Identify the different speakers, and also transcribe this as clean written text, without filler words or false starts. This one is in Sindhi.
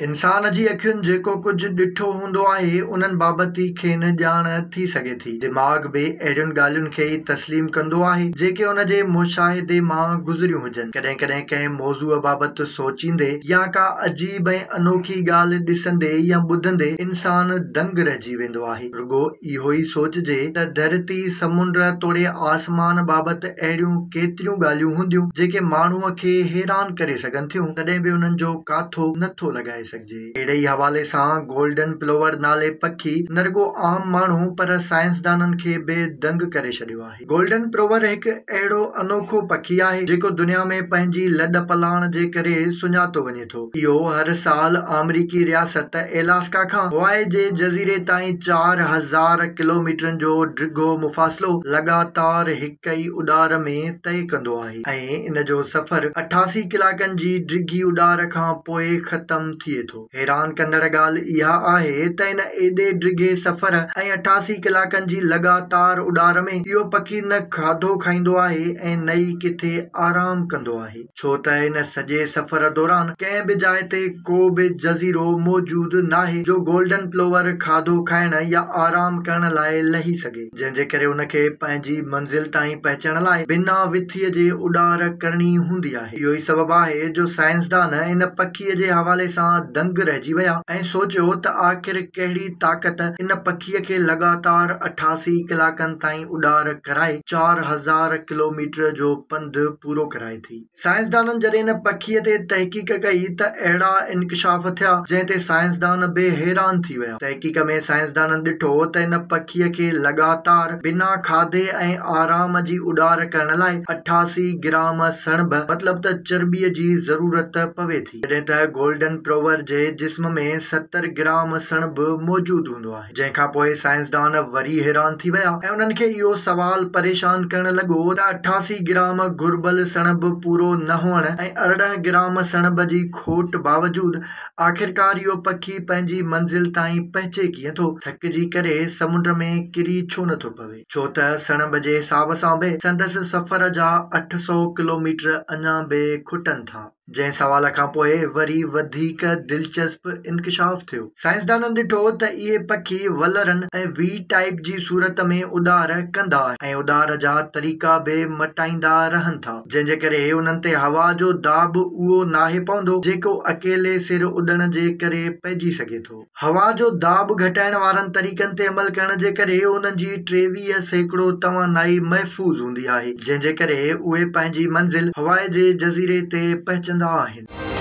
Speaker 1: انسان جي اکين جيڪو ڪجهه ڏٺو هوندو آهي، انهن بابت ئي کين ڄاڻ ٿي سگهي ٿي. دماغ به اهڙين ڳالهين کي ئي تسليم ڪندو آهي، جيڪي ان جي مشاهدي مان گذريون هجن. ڪڏهن ڪڏهن ڪنهن موضوع بابت سوچيندي يا ڪا عجيب ۽ انوکي ڳالهه ڏسندي يا ٻڌندي انسان دنگ رهجي ويندو آهي. رڳو اهو ئي سوچجي ته ڌرتي، سمنڊ توڙي آسمان بابت اهڙيون ڪيتريون ڳالهيون هونديون، جيڪي ماڻهوء کي حيران ڪري سگهن ٿيون، تڏهن به انهن جو ڪاٿو نه ٿو لڳائي سگهجي. اهڙي ئي حوالي سان گولڊن پلوور نالي پکي نه رڳو عام ماڻهو پر سائنسدانن کي به دنگ ڪري ڇڏيو آهي. گولڊن پلوور هڪ اهڙو انوکو پکي آهي جيڪو دنيا ۾ پنهنجي لڏ پلاڻ جي ڪري سڃاتو وڃي ٿو. اهو هر سال آمريڪي رياست الاسڪا کان هوائي جي جزيري تائين 4000 ڪلوميٽرن جو ڊگهو مفاصلو لڳاتار هڪ ئي اڏار ۾ طئي ڪندو آهي. ۽ ان جو سفر 88 ڪلاڪن جي ڊگهي اڏار کان پوء ختم ٿئي ٿو. حيران ڪندڙ ڳالهه اها آهي ته ان ايڏي ڊگهي سفر ۽ 88 ڪلاڪن جي لڳاتار اڏار ۾ اهو پکي نه کاڌو کائيندو آهي ۽ نه ئي ڪٿي آرام ڪندو آهي، ڇو ته ان سڄي سفر دوران ڪنهن به جاء تي ڪو به جزيرو موجود ناهي جو گولڊن پلوور کاڌو کائڻ يا آرام ڪرڻ لاء لهي سگهي. جنهن جي ڪري ان کي پنهنجي منزل تائين پهچڻ لاء بنا وٿيء جي اڏار ڪرڻي هوندي آهي. اهو ئي سبب آهي جو سائنسدان ان پکيء جي حوالي سان دنگ رهجي ويا ۽ سوچيو ته آخر ڪهڙي طاقت ان پکيء کي لڳاتار 88 ڪلاڪن تائين اڏار ڪرائي 4000 ڪلوميٽر جو پنڌ پورو ڪرائي ٿي. سائنسدانن جڏهن ان پکيء تي تحقيق ڪئي ته اهڙا انڪشاف ٿيا، جنهن تي سائنسدان به حيران ٿي ويا. تحقيق ۾ سائنسدانن ڏٺو ته ان پکيء کي لڳاتار بنا کاڌي ۽ آرام جي اڏار ڪرڻ لاء 88 گرام سڻڀ مطلب ته چرٻيء جي ضرورت پوي ٿي، جڏهن ته گولڊن پلوور جي جسم ۾ 70 گرام سڻڀ موجود هوندو آهي. جنهن کان پوء سائنسدان وري حيران ٿي ويا ۽ انهن کي اهو سوال پريشان ڪرڻ لڳو ته 88 گرام گهربل سڻڀ پورو نه هئڻ ۽ 18 گرام سڻڀ جي کوٽ باوجود آخرڪار اهو پکي پنهنجي منزل تائين پهچي ڪيئن ٿو؟ ٿڪجي ڪري سمنڊ ۾ ڪري ڇو نه ٿو پوي؟ ڇو ته سڻڀ جي حساب سان به سندس سفر جا 800 ڪلوميٽر اڃا به کٽن ٿا. جنهن سوال کان پوء وري وڌيڪ دلچسپ انڪشاف ٿيو. سائنسدانن ڏٺو ته اهي پکي ولرن ۽ وي ٽائيپ جي صورت ۾ اڏار ڪندا آهن ۽ اڏار جا طريقا به مٽائيندا رهن ٿا، جنهن جي ڪري انهن تي هوا جو داٻ اهو ناهي پوندو، جيڪو اڪيلي سر اڏڻ جي ڪري پئجي سگهي ٿو. هوا جو داٻ گهٽائڻ وارن طريقن تي عمل ڪرڻ جي ڪري انهن جي 23% توانائي محفوظ هوندي آهي، جنهن جي ڪري اهي پنهنجي منزل هوائي جي جزيري تي پهچندا آهن.